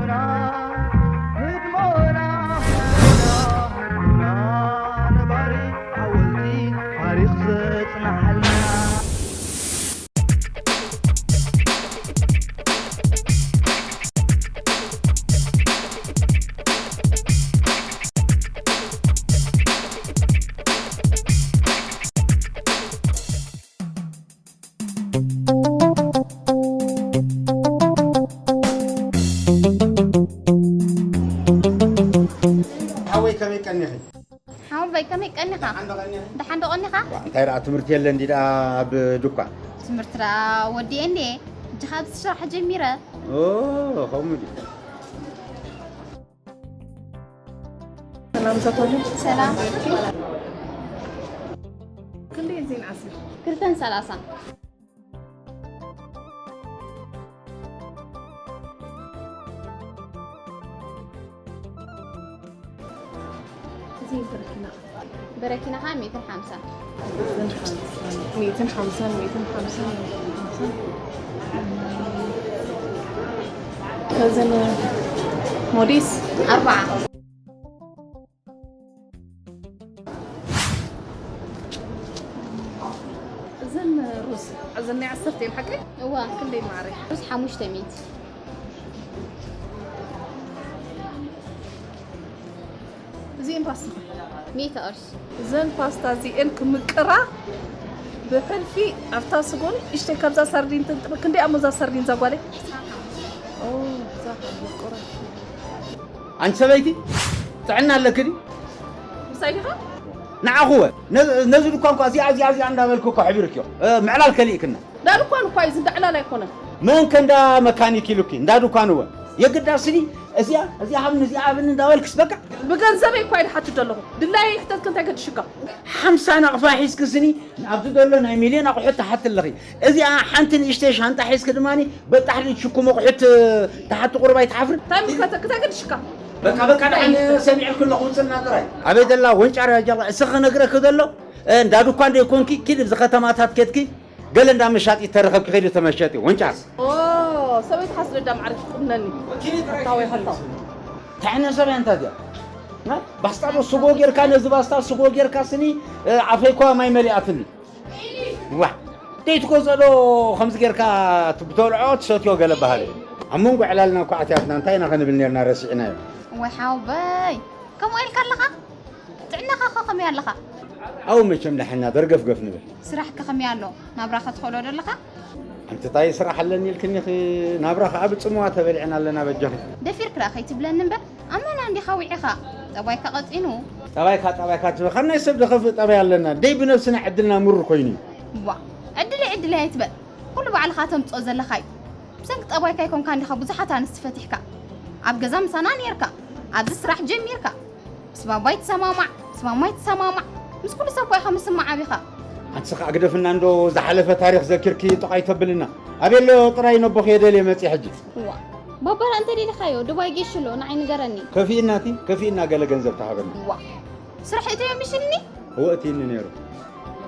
ህድሞና፣ ህድሞና፣ ህድሞና ነባሪ ሓወልቲ ታሪኽ ዘጽንሓልና። ሓወይ ከመይ ቀኒኺ? ሓወይ ከመይ ቀኒኻ? ደሓን ዶ ቀኒኺ? ደሓን ዶ ቀኒኻ? ዋ፣ እንታይ ደኣ ትምህርቲ የለ እንዲ ደኣ ኣብ ድኳን? ትምህርቲ ደኣ ወዲኤ እንዴ? ሕጂ ካብ ስራሕ ጀሚረ። ኦ፣ ከምኡ ድዩ? ሰላም ዘኮነ። ሰላም። ክንደይ እዚን ዓስር? ክልተን ሰላሳ። እዚ በረኪና። በረኪና ኸዓ ሚእትን ሓምሳን። ሚእትን ሓምሳን፣ ሚእትን ሓምሳን፣ ሚእትን ሓምሳን። እዘን ሞዴስ ኣርባዓ። እዘን ሩዝ፣ እዘን ናይ ዓሰርተ እየን ሓቀይ? እዋ። ክንደይ ማዕረ? ሩዝ ሓሙሽተ ሚእቲ። እዚኤን ፓስታ? ሚእቲ ቅርሺ። እዘን ፓስታ እዚኤን ክምቅራ ብሕልፊ ኣብታ ስጎን እሽተይ ካብዛ ሳርዲን ትንጥበ። ክንደይ ኣሞ እዛ ሳርዲን እዛ ጓለይ? ኦ፣ እዛ ምቁራት። ኣንቲ ሰበይቲ ጥዕና ኣለኪ ድዩ? ምሳይ ዲኻ? ንዓኹ ወ፣ ነ-፣ ነዚ ድኳን እኳ እዚኣ፣ እዚኣ፣ እዚኣ እንዳበልኩ እኮ ሕብርክዮ። እ፣ ምዕላል ከሊእክና። እንዳ ድኳን እኳ እዩ፣ እዚ እንዳ ዕላል ኣይኮነን። መን ከ እንዳ መካኒክ ኢሉኪ? እንዳ ድኳን እወ። የግዳ ስኒ፣ እዚኣ፣ እዚኣ ሃብኒ፣ እዚኣ ሃብኒ እንዳበልክስ በቃ። ብገንዘበይ እኳ እዩ ድሓትት ዘለኹ። ድላየይ ይሕተትክ፣ እንታይ ገድሽካ? ሓምሳ ናቕፋ ሒዝኪ ስኒ፣ ኣብዚ ዘሎ ናይ ሚልዮን ኣቑሑት ትሓቲ ኣለኺ። እዚኣ ሓንቲ ንእሽተይ ሻንጣ ሒዝኪ ድማኒ፣ በጣሕ ልትሽኩም ኣቑሑት ትሓቲ ቁሩብ ኣይትሓፍርን? እንታይ ምልከተክ? እንታይ ገድሽካ? በቃ፣ በቃ፣ ደሓን ሰሚዕልኪ ኣለኹ፣ ውፅልና ጥራይ። ኣበይ ዘላ ወንጫር እያ ጀላ፣ እስኺ ክነግረኪ ዘሎ፣ እ፣ እንዳ ድኳን ደይኮንኪ፣ ኪድ ኣብዚ ከተማታት ኬድኪ፣ ገለ እንዳ መሻጢ ተረኸብኪ፣ ኸይዲ ተመሸጢ፣ ወንጫር። ኦ፣ ሰበይቲ ሓስለ ዳ ማዕረ ትቁነኒ። ሓታወይ ሓታው። እንታይ ዓይነት ሰብ እያ እንታ እዚኣ? እ? ባስታ ዶ ስጎ ጌርካ፣ ነዚ ባስታ ስጎ ጌርካ ስኒ፣ እ፣ ኣፈይ እኳ ማይ መሊኣትኒ። ዋ፣ ደይትገዝኦ ዶ ከምዚ ጌርካ ት-፣ ብተብልዖ ትሰትዮ ገለ በሃሊ። ኣብ መንጎ ዕላልና እኮ ኣትያትና፣ እንታይ ኢና ክንብል ኔርና ረሲዕናዮ። ወይ ሓውበይ፣ ከምኡ ኢልካ ኣለኻ? ጥዕናኻ እኮ ከመይ ኣለኻ? ኣው መቸም ደሓና ደርገፍገፍ ንብል። ስራሕከ ከመይ ኣሎ? ናብራኸ ትኸእሎ ዶ ኣለኻ? ኣንቲ ታይ ስራሕ ኣለኒ ኢልክኒ ኺ፣ ናብራ ኸዓ ብጽምዋ ተበሊዕና ኣለና በጃኺ። ደፊርክ ደኣ ከይትብለኒ እምበር፣ ኣመና እንዲኻ ዊዒኻ፣ ጠባይካ ቀጢኑ። ጠባይካ፣ ጠባይካ ትብል፣ ካብ ናይ ሰብ ደኸፍእ ጠባይ ኣለና። ደይ ብነብስና ዕድልና ምሩር ኮይኑ እዩ። ዋ፣ ዕድለይ፣ ዕድለይ ኣይትበል። ኩሉ ባዕልኻ ተምጽኦ ዘለኻ እዩ። ብሰንኪ ጠባይካ ኣይኮንካ እንዲኻ ብዙሓት ኣንስቲ ፈቲሕካ። ኣብ ገዛ ምሳና ኔርካ፣ ኣብዚ ስራሕ ጀሚርካ። ምስ ባባይ ትሰማማዕ፣ ምስ ማማይ ትሰማማዕ፣ ምስ ኩሉ ሰብ እኮ ኢኻ ምስማዕ ዓቢኻ። ኣንስኻ ኣግደፍና እንዶ ዝሓለፈ ታሪኽ ዘኪርኪ ጥቕ ኣይተብልና። ኣበሎ ጥራይ ነቦ ከየደልየ መጽየ ሕጂ። ዋ፣ ባባና እንተ ደሊኻዮ ዱባይ ጌሽ ኣሎ፣ ንዓይ ንገረኒ። ከፊእና እቲ፣ ከፊእና ገለ ገንዘብ ተሃበኒ። ዋ፣ ስራሕ እተዮ ምሽልኒ? እወ እትይኒ ነይሩ።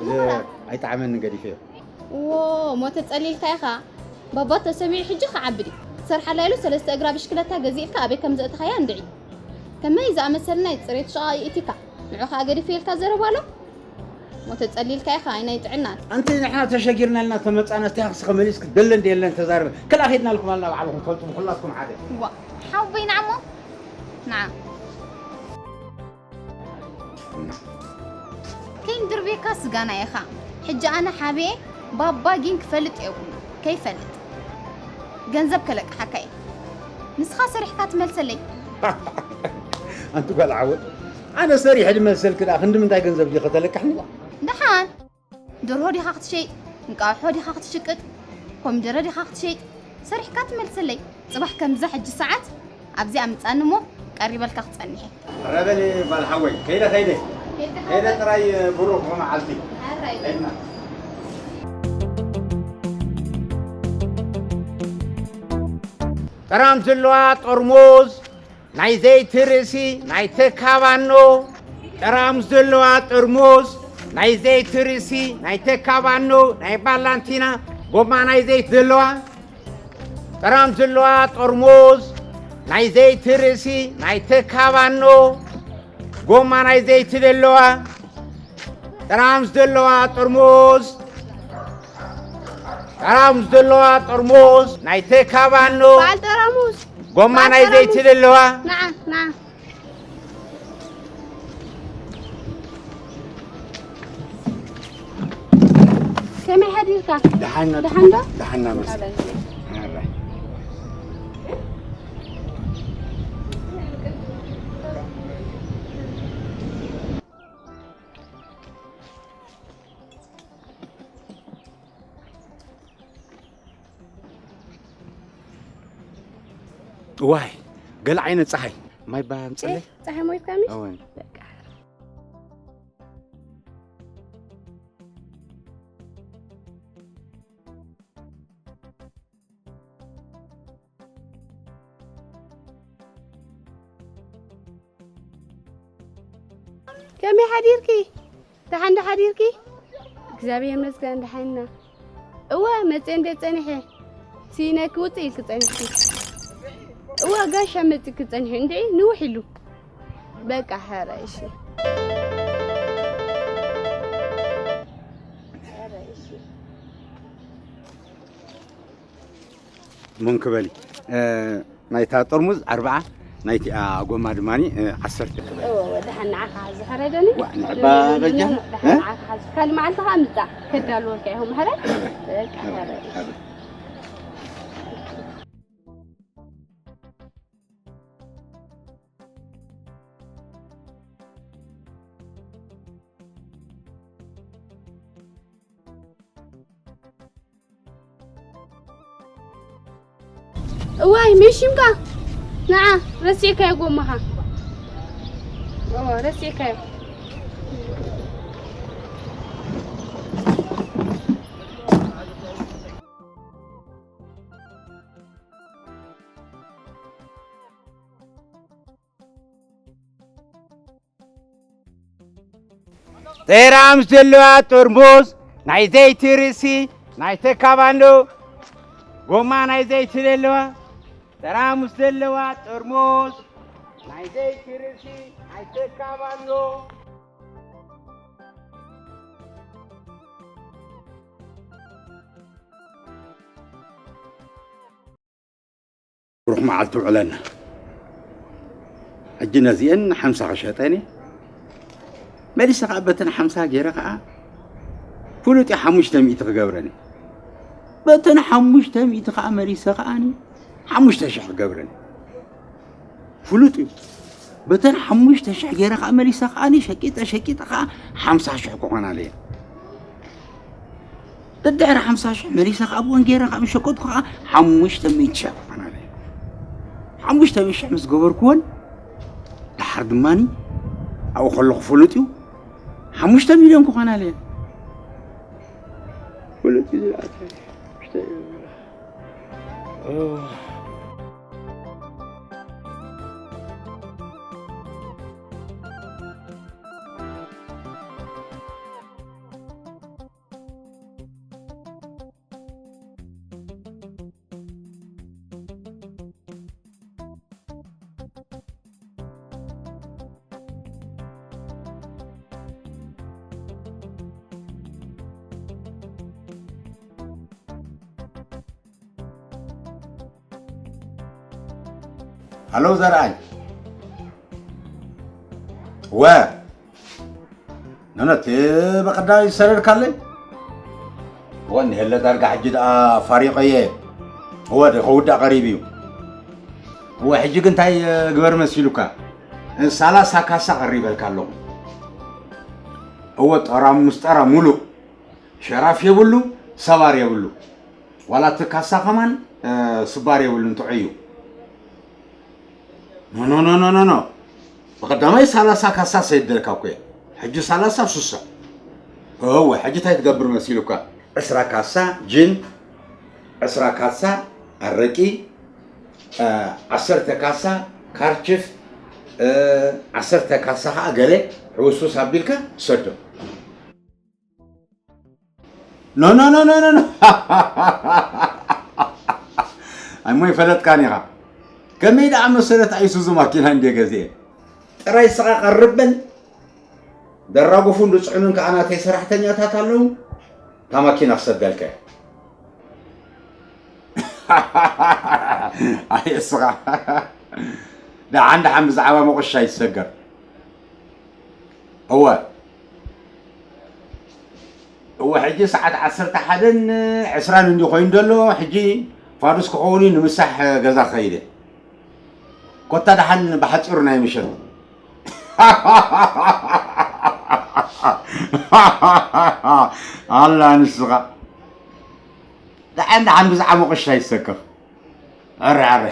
እወ። ኣይጠዓመኒ ገዲፈዮ። ዎ፣ ሞተ ጸሊልካ ኢኻ። ባባ ተሰሚዑ ሕጂ ክዓቢ ድዩ? ክትሰርሓላ ኢሉ ሰለስተ እግራ ብሽክለታ ገዚእልካ ኣበይ ከም ዘእተኻያ እንድዒ። ከመይ ዝኣመሰለ ናይ ጽሬት ሸቓቕ ይእቲካ። ንዑ ከኣ ገዲፈ ኢልካ ዘረባ ኣሎ? ሞተ ጸሊልካ ኢኻ፣ ኣይ ናይ ጥዕና። ኣንቲ ንሕና ተሸጊርና ኢልና ተመጻና፣ እስቲ ክስኸ መሊስክ ደለ እንደ የለን ተዛረበ። ክልኣ ኸድናልኩም ኣልና ባዕልኹም ትፈልጡ፣ ኩላትኩም ሓደ። ዋ፣ ሓውበይ ንዓሞ። ንዓ። ከይንድርብየካ ስጋና ኢኻ። ሕጂ ኣነ ሓብየ ባባ ግን ክፈልጥ የብሉ። ከይፈልጥ። ገንዘብ ከለቅሓካ እየ። ንስኻ ሰሪሕካ ትመልሰለይ። ኣንቲ ጓል ዓወት፣ ኣነ ሰሪሐ ድመልሰልኪ ደኣ ክንዲ ምንታይ ገንዘብ ድዩ ከተለቅሕኒ? ደሓን። ደርሆ ዲኻ ክትሸይጥ? እንቃቑሖ ዲኻ ክትሽቅጥ? ኮሚደረ ዲኻ ክትሸይጥ? ሰሪሕካ ትመልሰለይ። ጽባሕ ከምዛ ሕጂ ሰዓት ኣብዚኣ ምጻኒ እሞ ቀሪበልካ ክጸንሕ እየ። ረበሊ ጓል ሓወይ፣ ከይደ፣ ከይደ። ከይደ ጥራይ ብሩኽ መዓልቲ። ከይድና። ጠራም ዘለዋ ጠርሙዝ ናይ ዘይቲ ርእሲ ናይ ተካባኖ፣ ጠራሙዝ ዘለዋ ጠርሙዝ ናይ ዘይቲ ርእሲ ናይ ተካባኖ፣ ናይ ባላንቲና ጎማ ናይ ዘይቲ ዘለዋ፣ ጠራሙዝ ዘለዋ ጠርሙዝ ናይ ዘይቲ ርእሲ ናይ ተካባኖ ጎማ ናይ ዘይቲ ዘለዋ ጠራሙዝ ዘለዋ ጥርሙዝ ጠራሙዝ ዘለዋ ጥርሙዝ ናይ ተካባኖ በዓል ጠራሙዝ ጎማ በዓል ናይ ዘይቲ ጠራሙዝ ዘለዋ ንዓ ንዓ ከመይ ሓዲርካ? ደሓን ደሓን ዶ? ደሓና መስ ኣረ። ዋይ ገለ ዓይነት ፀሓይ ማይ ባምፅለይ ፀሓይ ሞይትካ ምሽ? እወን በቃ ከመይ ሓዲርኪ? ደሓን ዶ ሓዲርኪ? እግዚኣብሔር ይመስገን ደሓን ኢና። እወ መፅየ እንደ ፀኒሐ ሲነኪ ውፅእ ኢልኪ ፀኒሕኪ። እወ ጋሻ መፂኪ ፀኒሐ እንድዒ ንውሕ ኢሉ። በቃ ሐረ እሺ። ሐረ እሺ። ምን ክበሊ ናይታ ጥርሙዝ ኣርብዓ ናይቲኣ ጎማ ድማ ዓሰርተ ክበል። እወ ደሓን ንዓኻ ዝሕረደኒ። ዋ ንዕባ በጃ። ደሓን ንዓኻ ሓዝ ካልእ መዓልቲ ኸዓ ምጻእ ከዳልወልካ ኢኹም ሕረ። በቃ ሕረ። እዋይ መሽምካ ንዓ ረሲእካዮ ጎማኻ። እዎ ረሲእካዮ። ጠራሙዝ ዘለዋ ጥርሙዝ ናይ ዘይቲ ርእሲ ናይ ተካባኖ ጎማ ናይ ዘይቲ ዘለዋ ጠራሙዝ ዘለዋ ጥርሙዝ ናይ ዘይቲ ርእሲ ናይ ተካባኖ ብሩኽ መዓልቲ ውዕለና። ሕጂ ነዚአን ሓምሳ ክሸጠን እየ። መሊሰ ከዓ በተን ሓምሳ ገይረ ከዓ ፍሉጥ እዩ ሓሙሽተ ሚእቲ ክገብረን እየ። በተን ሓሙሽተ ሚእቲ ከዓ መሊሰ ከዓ ሓሙሽተ ሽሕ ክገብረን እየ። ፍሉጥ እዩ። በተን ሓሙሽተ ሽሕ ገይረ ከዓ መሊሰ ከዓ ሸቂጠ ሸቂጠ ከዓ ሓምሳ ሽሕ ክኾናለ እየ። ደድሕሪ ሓምሳ ሽሕ መሊሰ ከዓ ብወን ገይረ ከዓ ምስ ሸቀጥኩ ከዓ ሓሙሽተ ሚእቲ ሽሕ ክኾናለ እየ። ሓሙሽተ ሚእቲ ሽሕ ምስ ገበርኩወን ደሓር ድማ ኣብኡ ከለኹ ፍሉጥ እዩ ሓሙሽተ ሚልዮን ክኾናለ እየ። ፍሉጥ እዩ ዝለኣከ። ሃሎ ዘርኣይ ወ ነነቲ በቐዳይ ዝሰደድካለይ ወ እንሄለ ዳርጋ ሕጂ ደኣ ፋሪቐየ እወ ደ ከውዳእ ቀሪብ እዩ እወ ሕጂ ግን እንታይ ግበር መሲሉካ ሰላሳ ካሳ ቀሪበልካ ኣለኹ እወ ጠራሙስ ጠራ ሙሉእ ሸራፍ የብሉ ሰባር የብሉ ዋላ እቲ ካሳ ከማን ስባር የብሉን ጥዑይ እዩ ኖ ኖ ኖ ኖ ኖ ብቐዳማይ ሰላሳ ካሳ ሰይደልካ እኮ እየ ሕጂ ሰላሳ ሱሳ እወ ሕጂ እንታይ ትገብር መሲሉካ ዕስራ ካሳ ጅን ዕስራ ካሳ ኣረቂ ዓሰርተ ካሳ ካርችፍ ዓሰርተ ካሳ ከዓ ገለ ሕውሱስ ኣቢልካ ሰዶ ኖ ኖ ኖ ኖ ኖ ኖ ኣሞ ይፈለጥካን ኢኻ ከመይ ደኣ መሰለት ኣይሱዙ ማኪና እንደ ገዜ? ጥራይ ስኻ ቀርብ በል። ደራጎፉን ድጽዕኑን ከኣ ናተይ ሰራሕተኛታት ኣለዉ። እታ ማኪና ክሰደልካ እየ። ኣየ ስኻ። ደሓን ደሓን ብዛዕባ መቆሻ ይሰገር። እወ። እወ፣ ሕጂ ሰዓት ዓሰርተ ሓደን ዕስራን እንዲ ኮይኑ ዘሎ፣ ሕጂ ፋዱስ ክኸውን እዩ፣ ንምሳሕ ገዛ ክኸይድ እየ። ኮታ ደሓን ብሓጺሩ ናይ ምሸት። ኣላ ንስኻ። ደሓን ደሓን ብዛዕባ መቆሻ ይሰከፍ። ኣረ፣ ኣረ።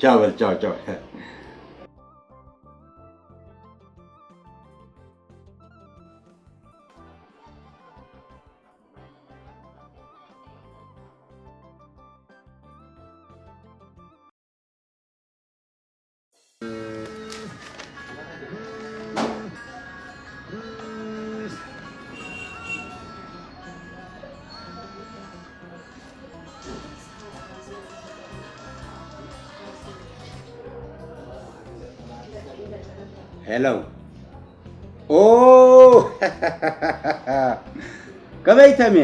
ቻው በል፣ ቻው፣ ቻው። ሄሎ። ኦ! ከመይ ተሜ?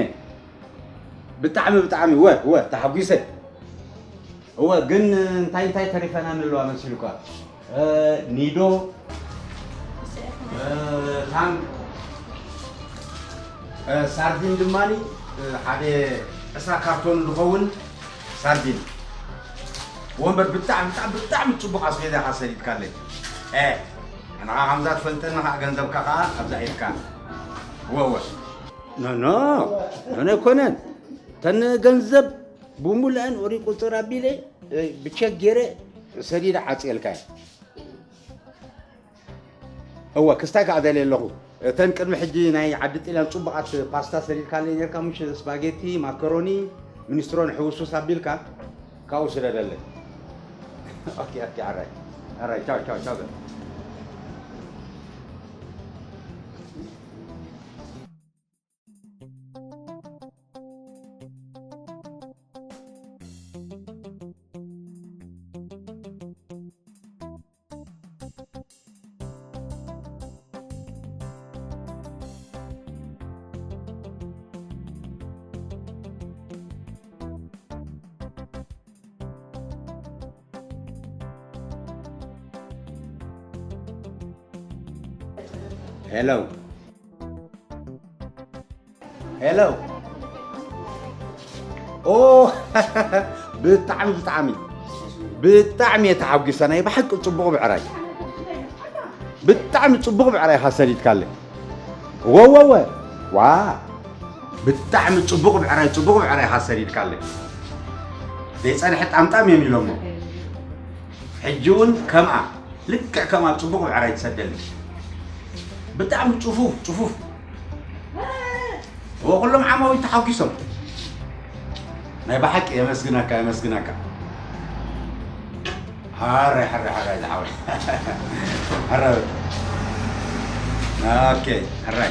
ብጣዕሚ፣ ብጣዕሚ፣ ወ፣ ወ፣ ተሓጒሰ። እወ፣ ግን እንታይ እንታይ ተሪፈና ንህልዋ መሲልኳ? እ፣ ኒዶ፣ እ፣ ታንክ፣ እ፣ ሳርዲን ድማኒ፣ እ፣ ሓደ ዕስራ ካርቶን ዝኸውን ሳርዲን። ወንበር ብጣዕሚ፣ ብጣዕሚ፣ ብጣዕሚ ጽቡቕ ኣስቤዛ ኢኻ ሰዲድካለይ። እ፣ ንዓኻ ከምዛ ትፈልጠኒ ኸዓ ገንዘብካ ኸዓ ኣብዛ ኢድካ። እወ፣ እወ። ኖ፣ ኖ፣ ኖ፣ ኖ ኣይኮነን። ተን ገንዘብ ብሙሉአን ኦሪ ቁጽር ኣቢለ፣ እ፣ ብቸክ ገይረ ሰዲደ ዓጽየልካ እየ። እወ፣ ክስታይ ከኣ ደልየ ኣለኹ። እተን ቅድሚ ሕጂ ናይ ዓዲ ጥልያን ጽቡቓት ፓስታ ሰዲድካለይ ነርካ፣ ምሽ ስፓጌቲ፣ ማከሮኒ፣ ሚኒስትሮን ሕውሱስ ኣቢልካ፣ ካብኡ ስደደለይ። ኦኬ፣ ኦኬ፣ ኣራይ። ኣራይ፣ ቻው፣ ቻው፣ ቻው በል። ሄሎ። ሄሎ። ኦ፣ ብጣዕሚ፣ ብጣዕሚ፣ ብጣዕሚ እየ ተሓጒሰ። ናይ ብሓቂ ጽቡቕ ብዕራይ። ብጣዕሚ ጽቡቕ ብዕራይ ኢኻ ሰዲድካለይ። ወወወ። ዋ። ብጣዕሚ ጽቡቕ ብዕራይ፣ ጽቡቕ ብዕራይ ኢኻ ሰዲድካለይ። ዘይጸንሐ ጣምጣም እዮም ኢሎሞ። ሕጂ እውን ከምኣ፣ ልክዕ ከምኣ ጽቡቕ ብዕራይ ትሰደልኒ። ብጣዕሚ ጽፉፍ፣ ጽፉፍ። እወ፣ ኩሎም ዓማዊል ተሓጒሶም። ናይ ብሓቂ የመስግነካ፣ የመስግነካ። ሕራይ፣ ሕራይ፣ ሕራይ ዝሓወይ። ሕራይ። ኦኬ፣ ሕራይ።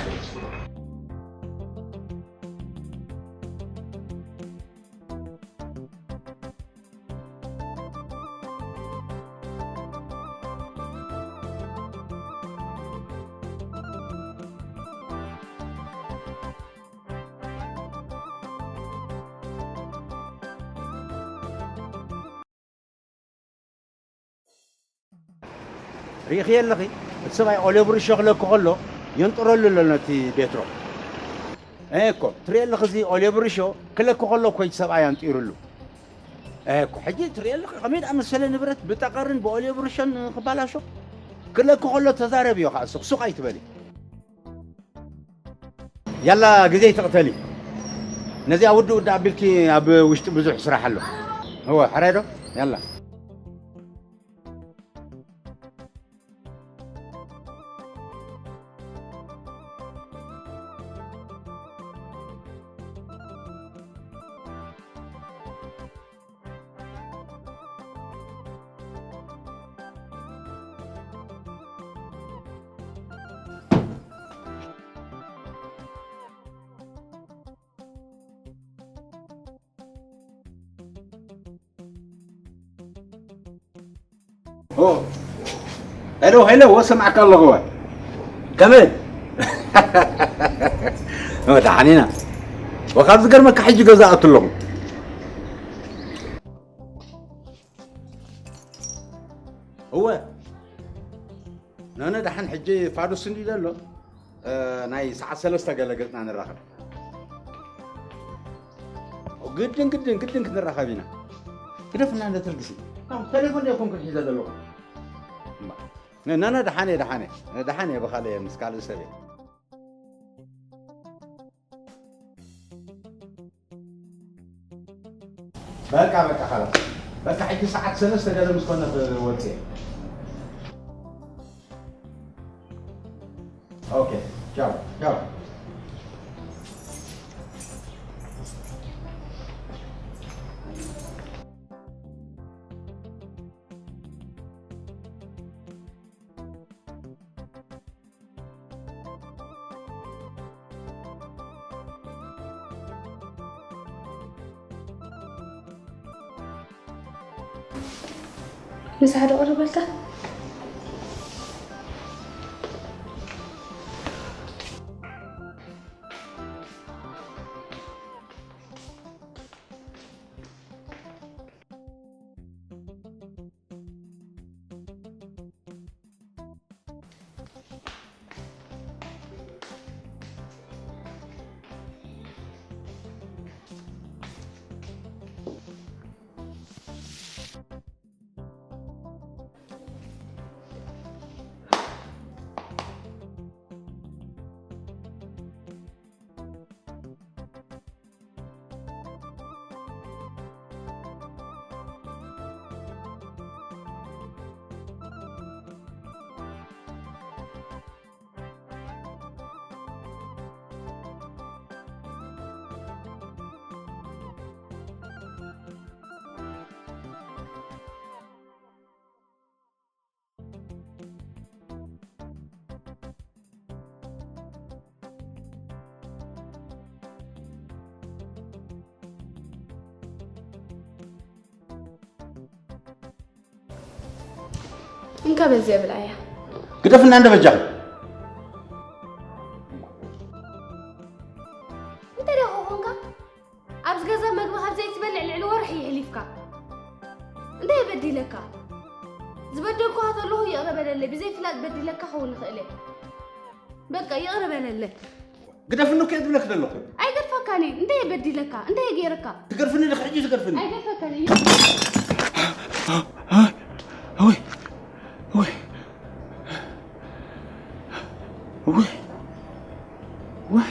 ሪኢኽዮ ኣለኺ? እቲ ሰብኣይ ኦልዮ ብርሾ ክለኪ ከሎ የንጥረሉ ኣሎ ነቲ ቤትሮ። እኮ ትሪኦ ኣለኺ፣ እዚ ኦልዮ ብርሾ ክለኪ ከሎ እኮ እቲ ሰብኣይ ኣንጢሩሉ። እኮ ሕጂ ትሪኦ ኣለኺ፣ ከመይ ደኣ መሰለ ንብረት ብጠቐርን ብኦልዮ ብርሾን ክባላሾ? ክለኪ ከሎ ተዛረብዮ ከኣ፣ ስቕ ስቕ ኣይትበሊ። ያላ ግዜ ይትቕተሊ። ነዚኣ ውድእ ውድእ ኣቢልኪ ኣብ ውሽጢ ብዙሕ ስራሕ ኣሎ። እወ፣ ሕራይ ዶ? ያላ። ኦ፣ ሄሎ፣ ሄሎ፣ ወሰማዕካ ኣለኹ። ከመይ? ኦ፣ ደሓን ኢና። ወካብ ዝገርመካ ሕጂ ገዛ ኣቱ ኣለኹ። እወ። ነነ ደሓን ሕጂ ፋዱስ እንዲ ዘሎ፣ እ፣ ናይ ሰዓት ሰለስተ ገለ ገጽና ንራኸብ። ግድን፣ ግድን፣ ግድን ክንራኸብ ኢና። ግደፍና እንደ ተርግሲ። ካብ ቴሌፎን ዲኹም ክትሒዘ ዘለኹ? እምባ። ነ-፣ ነነ ደሓን እየ፣ ደሓን እየ። ደሓን እየ ብኻልእ ምስ ካልእ ሰብ እየ። በቃ፣ በቃ፣ خلاص። በቃ፣ ሕጂ ሰዓት ሰለስተ ገለ ምስ ኮነ ክወጽእ እየ። ኦኬ፣ ቻው፣ ቻው። ምሳሕ ዶ ቀረበልካ? እንካ በዚያ ብልዓያ። ግደፍና እንደ በጃኺ። እንታይ ደኣ ኮንካ? ኣብዚ ገዛ መግቢ ካብ ዘይትበልዕ ልዕሊ ወርሒ የሕሊፍካ። እንታይ በዲለካ? ዝበደልኩኻ ተለኹ ይቕረ በለለይ። ብዘይ ፍላጥ በዲለካ ክኸውን ይኽእል እየ። በቃ ይቕረ በለለይ። ግደፍኒ እኮ እየ ዝብለኪ ዘለኹ። ኣይገድፈካን እየ። እንታይ እየ በዲለካ? እንታይ እየ ገይረካ? ትገርፍኒ ዲኺ ሕጂ ትገርፍኒ? ኣይገድፈካን እየ። ወይ፣ ወይ፣ ወይ፣ ወይ።